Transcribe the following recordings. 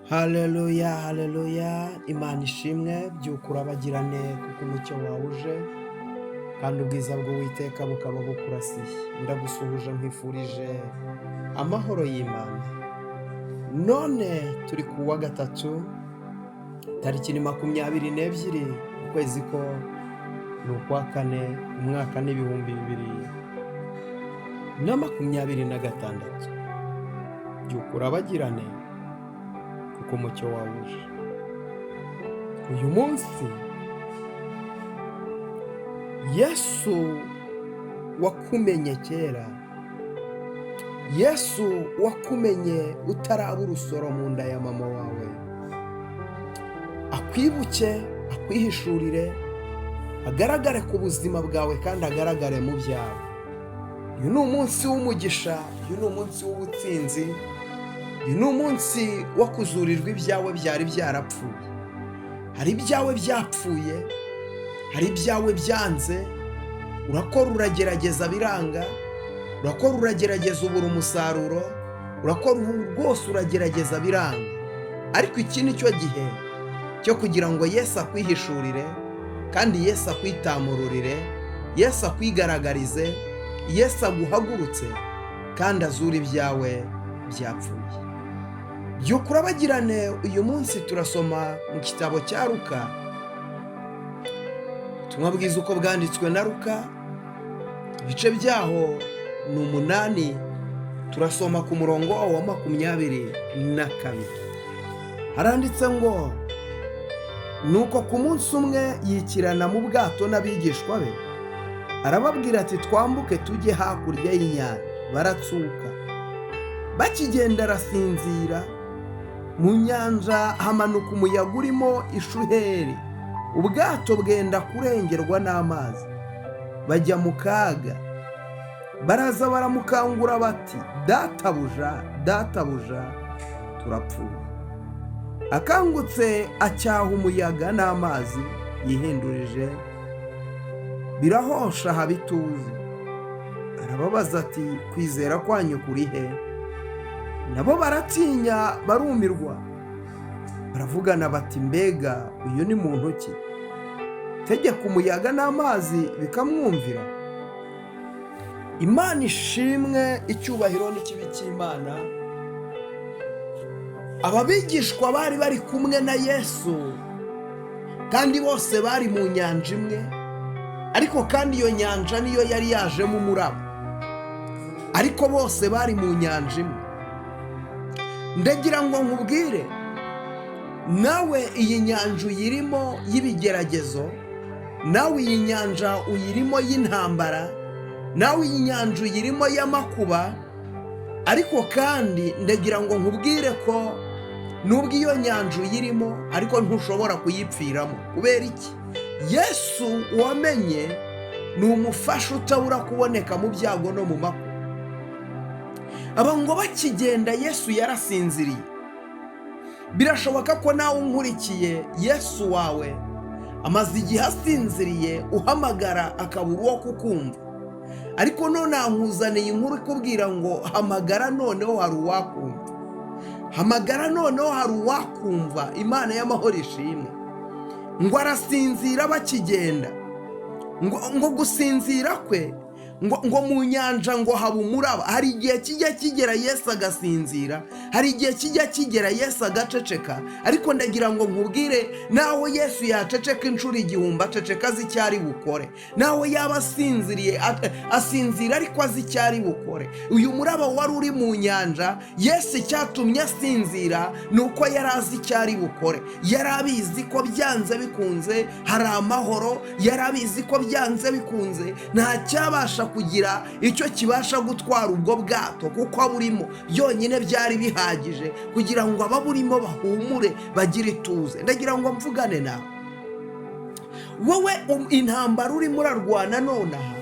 Haleluya, haleluya! Imana ishimwe. Byuka urabagirane, kuko umucyo wawe uje kandi ubwiza bw'Uwiteka bukaba bukurasiye. Ndagusuhuje, nkwifurije amahoro y'Imana. None turi ku wa gatatu, tariki ni 22, ukwezi ko ni ukwa kane, umwaka ni 2026. Byuka urabagirane, kuko umucyo wawe uje. Uyu munsi Yesu wakumenye kera, Yesu wakumenye utaraba urusoro mu nda ya mama wawe, akwibuke, akwihishurire, agaragare ku buzima bwawe kandi agaragare mu byawe. Uyu ni umunsi w'umugisha, uyu ni umunsi w'ubutsinzi, uyu ni umunsi wo kuzurirwa ibyawe byari byarapfuye. Hari ibyawe byapfuye, hari ibyawe byanze, urakora uragerageza biranga, urakora uragerageza ubura umusaruro, urakora rwose uragerageza biranga. Ariko iki ni cyo gihe cyo kugira ngo Yesu akwihishurire kandi Yesu akwitamururire, Yesu akwigaragarize, Yesu aguhagurutse kandi azure ibyawe byapfuye. Byuka urabagirane. Uyu munsi turasoma mu gitabo cya Luka, ubutumwa bwiza uko bwanditswe na Luka, ibice byaho ni 8, turasoma ku murongo wawo wa 22. Haranditse ngo: "Nuko ku munsi umwe yikirana mu bwato n'abigishwa be, arababwira ati: 'Twambuke tujye hakurya y'inyanja.' Baratsuka. Bakigenda arasinzira. Mu nyanja hamanuka umuyaga urimo ishuheri, ubwato bwenda kurengerwa n'amazi, bajya mu kaga. Baraza baramukangura bati: 'Databuja, databuja, turapfuye.' Akangutse acyaha umuyaga n'amazi yihindurije, birahosha, haba ituze. Arababaza ati: 'Kwizera kwanyu kuri he?' Nabo baratinya, barumirwa, baravugana bati: 'Mbega uyu ni muntu ki, tegeka umuyaga n'amazi bikamwumvira?'" Imana ishimwe, icyubahiro n'ikibe cy'Imana. Aba bigishwa bari bari kumwe na Yesu kandi bose bari mu nyanja imwe, ariko kandi iyo nyanja niyo yari yajemo umuraba, ariko bose bari mu nyanja imwe. Ndagira ngo nkubwire, nawe iyi nyanja uyirimo y'ibigeragezo, nawe iyi nyanja uyirimo y'intambara, nawe iyi nyanja uyirimo y'amakuba. Ariko kandi ndagira ngo nkubwire ko nubwo iyo nyanja uyirimo, ariko ntushobora kuyipfiramo. Kubera iki? Yesu wamenye ni umufasha utabura kuboneka mu byago no mu makuba. Aba ngo bakigenda, Yesu yarasinziriye. Birashoboka ko nawe unkurikiye, Yesu wawe amaze igihe asinziriye, uhamagara akabura uwo kukumva. Ariko none nkuzaniye inkuru ikubwira ngo: hamagara noneho hari uwakumva, hamagara noneho hari uwakumva. Imana y'amahoro ishimwe. Ngo arasinzira bakigenda, ngo gusinzira kwe, ngo mu nyanja ngo haba umuraba. Hari igihe kijya kigera Yesu agasinzira, hari igihe kijya kigera Yesu agaceceka. Ariko ndagira ngo nkubwire, nawe Yesu yaceceka inshuro 1000, aceceka azi icyo ari bukore. Nawe yaba asinziriye, asinzira ariko azi icyo ari bukore. Uyu muraba wari uri mu nyanja, Yesu icyatumye asinzira ni uko yari azi icyo ari bukore. Yari abizi ko byanze bikunze hari amahoro, yari abizi ko byanze bikunze nta cyabasha kugira icyo kibasha gutwara ubwo bwato, kuko aburimo byonyine byari bihagije kugira ngo ababurimo bahumure, bagire ituze. Ndagira ngo mvugane nawe, wowe intambara urimo urarwana nonaha.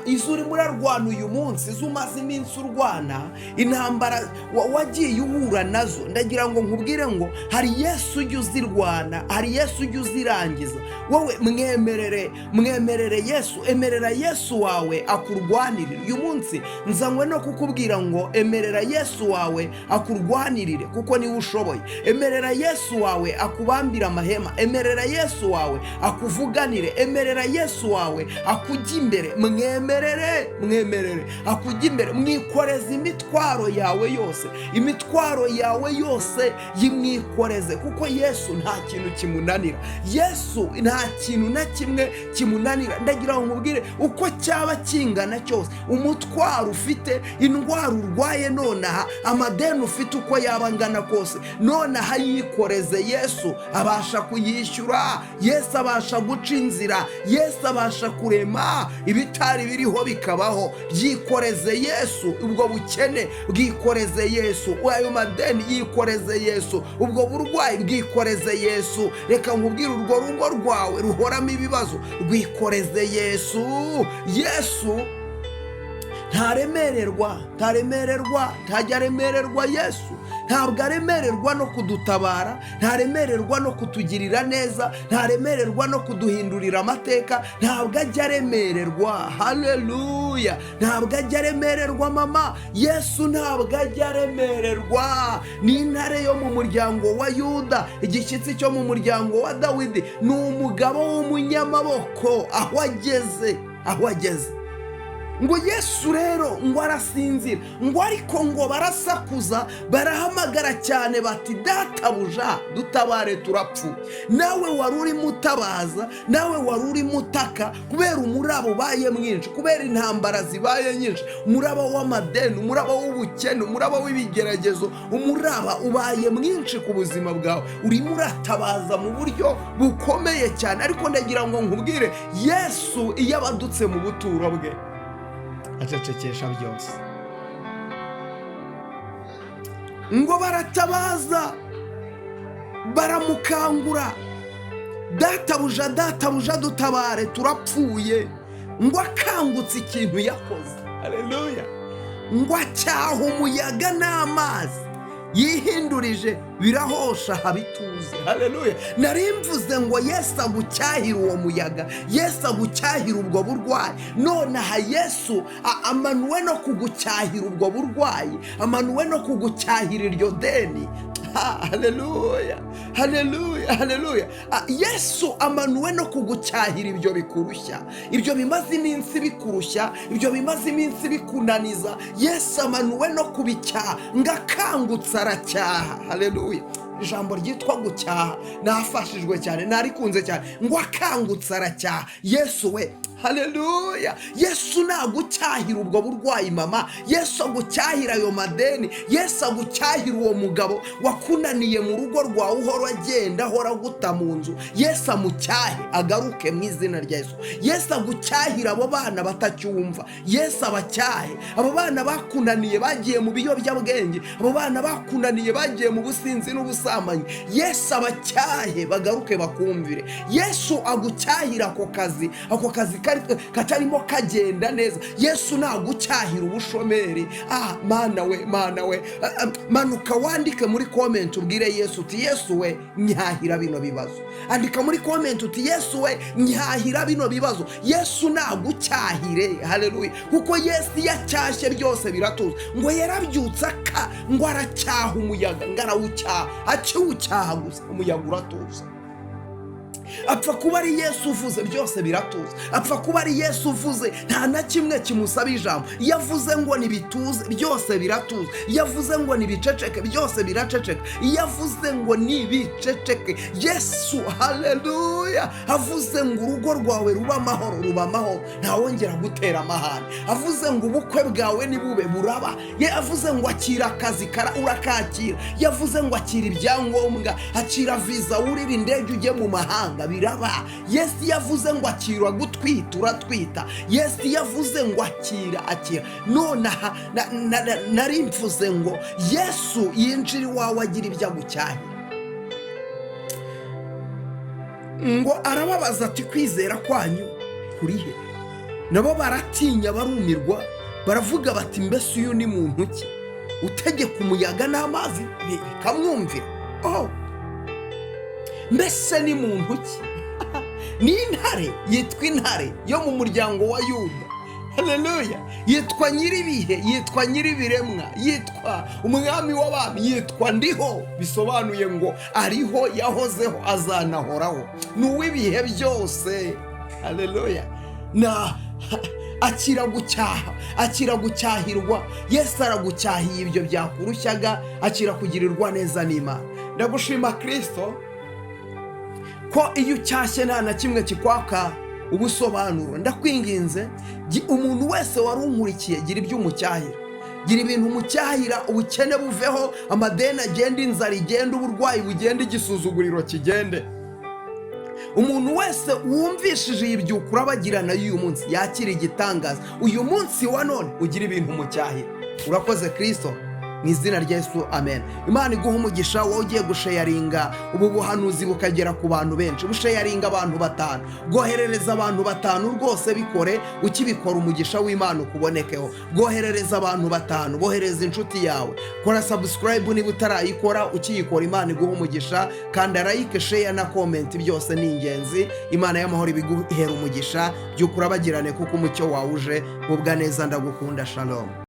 Izo urimo urarwana uyu munsi, izo umaze iminsi urwana, intambara wagiye uhura nazo, ndagira ngo nkubwire ngo hari Yesu ujya uzirwana, hari Yesu ujya uzirangiza. Wowe mwemerere, mwemerere Yesu, emerera Yesu wawe akurwanirire. Uyu munsi nzanywe no kukubwira ngo emerera Yesu wawe akurwanirire, kuko niwe ushoboye. Emerera Yesu wawe akubambire amahema, emerera Yesu wawe akuvuganire, emerera Yesu wawe akujya imbere. Mwemerere, mwemerere akujya imbere, mwikoreze imitwaro yawe yose, imitwaro yawe yose yimwikoreze, kuko Yesu nta kintu kimunanira. Yesu nta kintu na kimwe kimunanira. Ndagira ngo nkubwire, uko cyaba kingana cyose, umutwaro ufite, indwara urwaye nonaha, amadeni ufite, uko yaba angana kose nonaha, yikoreze Yesu, abasha kuyishyura. Yesu abasha guca inzira, Yesu abasha kurema ibitari biriho bikabaho. Byikoreze Yesu, ubwo bukene bwikoreze Yesu, ayo madeni yikoreze Yesu, ubwo burwayi bwikoreze Yesu. Reka nkubwire, urwo rugo rwawe ruhoramo ibibazo, rwikoreze Yesu. Yesu ntaremererwa, ntaremererwa, ntajya aremererwa. Yesu ntabwo aremererwa no kudutabara, ntaremererwa no kutugirira neza, ntaremererwa no kuduhindurira amateka, ntabwo ajya aremererwa. Haleluya! Ntabwo ajya aremererwa, mama. Yesu ntabwo ajya aremererwa. Ni intare yo mu muryango wa Yuda, igishyitsi cyo mu muryango wa Dawidi, ni umugabo w'umunyamaboko aho ageze, aho ageze. Ngo Yesu rero ngo arasinzira, ngo ariko ngo barasakuza, barahamagara cyane bati: "Databuja, dutabare, turapfuye." Nawe wari urimo utabaza, nawe wari urimo utaka kubera umuraba ubaye mwinshi, kubera intambara zibaye nyinshi, umuraba w'amadeni, umuraba w'ubukene, umuraba w'ibigeragezo, umuraba ubaye mwinshi ku buzima bwawe, urimo uratabaza mu buryo bukomeye cyane. Ariko ndagira ngo nkubwire, Yesu iyo abadutse mu buturo bwe acecekesha byose. Ngo baratabaza, baramukangura: "Databuja, databuja, dutabare, turapfuye." Ngo akangutse, ikintu yakoze, haleluya, ngo acyaha umuyaga n'amazi yihindurije, birahosha, haba ituze. Haleluya! Nari mvuze ngo Yesu agucyahira uwo muyaga, Yesu agucyahira ubwo burwayi nonaha. Yesu amanuwe no kugucyahira ubwo burwayi, amanuwe no kugucyahira iryo deni. Haleluya, haleluya, haleluya! Yesu amanuwe no kugucyahira ibyo bikurushya, ibyo bimaze iminsi bikurushya, ibyo bimaze iminsi bikunaniza. Yesu amanuwe no kubicyaha. Ngo akangutse aracyaha. Haleluya! Ijambo ryitwa gucyaha nafashijwe cyane, narikunze cyane. Ngo akangutse aracyaha. Yesu we, haleluya! Yesu nagucyahira ubwo burwayi, mama. Yesu agucyahira ayo madeni. Yesu agucyahira uwo mugabo wakunaniye mu rugo rwawe, uhora agenda, ahora aguta mu nzu. Yesu amucyahe agaruke mu izina rya Yesu. Yesu agucyahira abo bana batacyumva. Yesu abacyahe. Abo bana bakunaniye bagiye mu biyobyabwenge, abo bana bakunaniye bagiye mu businzi n'ubusambanyi, Yesu abacyahe bagaruke bakumvire. Yesu agucyahira ako kazi, ako kazi katarimo kagenda neza. Yesu nagucyahira ubushomeri. Mana we, Mana we! Manuka wandike muri comment, ubwire Yesu uti: "Yesu we, nyahira bino bibazo." Andika muri comment uti: "Yesu we, nyahira bino bibazo." Yesu nagucyahire. Haleluya! Kuko Yesu iyo acyashye byose biratuza. Ngo yarabyutse aka ngo aracyaha umuyaga, ngo arawucyaha, akiwucyaha gusa umuyaga uratuza. Apfa kuba ari Yesu uvuze, byose biratuza. Apfa kuba ari Yesu uvuze, nta na kimwe kimusaba ijambo. Iyo avuze ngo ntibituze, byose biratuza. Iyo avuze ngo ntibiceceke, byose biraceceka. Iyo avuze ngo ntibiceceke, Yesu, haleluya, avuze ngo urugo rwawe ruba amahoro, ruba amahoro, ntawongera gutera amahane. Avuze ngo ubukwe bwawe nibube, buraba. Ye avuze ngo akira akazi, urakakira. Yavuze ngo akira ibyangombwa, akira viza, wurire indege ujye mu mahanga, biraba. Yesu yavuze ngo akira gutwita, uratwita. Yesu yavuze ngo akira, akira. Nonaha nari mvuze ngo Yesu yinjira iwawe, agira ibyo agucyahira. Ngo arababaza ati: "Kwizera kwanyu kuri he?" Nabo baratinya, barumirwa, baravuga bati: "Mbese uyu ni muntu ki utegeka umuyaga n'amazi bikamwumvira?" Oh, mbese ni muntu ki? Ni intare, yitwa Intare yo mu muryango wa Yuda. Haleluya! Yitwa Nyir'ibihe, yitwa Nyir'ibiremwa, yitwa Umwami w'abami, yitwa Ndiho, bisobanuye ngo ariho, yahozeho, azanahoraho, ni uw'ibihe byose. Haleluya! Na akira gucyaha, akira gucyahirwa. Yesu aragucyahiye ibyo byakurushyaga. Akira kugirirwa neza n'Imana. Ndagushima Kirisito ko iyo ucyashye nta na kimwe kikwaka ubusobanuro. Ndakwinginze, umuntu wese wari unkurikiye, gira ibyo umucyahira, gira ibintu umucyahira. Ubukene buveho, amadeni agende, inzara igende, uburwayi bugende, igisuzuguriro kigende. Umuntu wese wumvishije iyi byuka urabagirana y'uyu munsi yakira igitangaza. Uyu munsi wa none ugira ibintu umucyahira. Urakoze Kirisito, mu izina rya Yesu, amen. Imana iguha umugisha wowe ugiye gusharinga ubu buhanuzi bukagera ku bantu benshi. Busharinga abantu batanu, bwoherereza abantu batanu rwose. Bikore, ukibikora umugisha w'Imana ukubonekeho. Bwoherereza abantu batanu, bohereza inshuti yawe. Kora subscribe niba utarayikora. Ukiyikora, Imana iguha umugisha. Kanda like, share na comment, byose ni ingenzi. Imana y'amahoro ibiguhera umugisha. Byuka urabagirane kuko umucyo wawe uje. Gubwa neza, ndagukunda. Shalom.